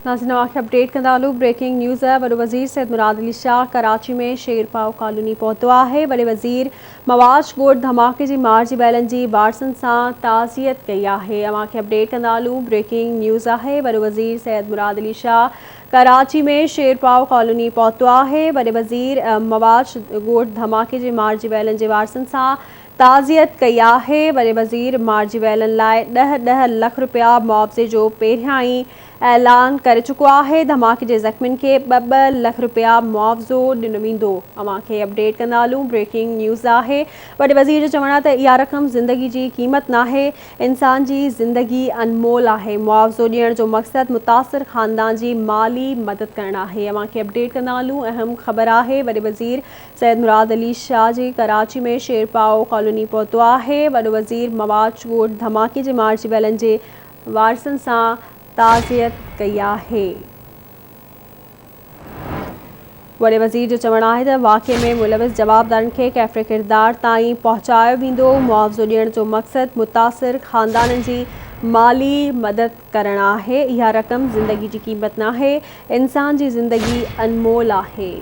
ناظرين اوهان کي اپڊيٽ ڪندا هلون بريڪنگ نيوز وڏو وزير سيد مراد علي شاهه ڪراچي ۾ شيرپائو ڪالوني پهتو آهي وڏي وزير مواج ڳوٺ ڌماڪي جي مارجي ويلن جي وارثن سان تعزيت ڪئي آهي اوهان کي اپڊيٽ ڪندا هلون بريڪنگ نيوز آهي وڏو وزير سيد مراد علي شاهه ڪراچي ۾ شيرپائو ڪالوني پهتو آهي وڏي وزير مواج ڳوٺ ڌماڪي جي مارجي ويلن جي وارثن سان تعزيت ڪئي آهي، وڏي وزير مارجي ويلن لاء ڏهه ڏهه لک رپيا معاوضي جو پهريان ئي اعلان ڪري چڪو آهي، ڌماڪي جي زخمين کي ٻه ٻه لک رپيا معاوضو ڏنو ويندو، اوهان کي اپڊيٽ ڪندا هلون بريڪنگ نيوز آهي، وڏي وزير جو چوڻ آهي ته اها رقم زندگي جي قيمت ناهي، انسان جي زندگي انمول آهي، معاوضو ڏيڻ جو مقصد متاثر خاندان جي مالي مدد ڪرڻ آهي، اوهان کي اپڊيٽ ڪندا هلون اهم خبر آهي، وڏي وزير سيد مراد علي شاهه جي ڪراچي ۾ شيرپائو ڪالوني پهتو آهي، وڏو وزير مواچ ڳوٺ ڌماڪي جي مارجي ويلن جي وارثن سان تعزيت ڪئي آهي. وڏي وزير جو چوڻ آهي ته واقعي ۾ ملوث جوابدارن کي ڪيفر ڪردار تائين پهچايو ويندو، معاوضو ڏيڻ جو مقصد متاثر خاندانن جي مالي مدد ڪرڻ آهي، اها رقم زندگي جي قيمت ناهي، انسان جي زندگي انمول آهي.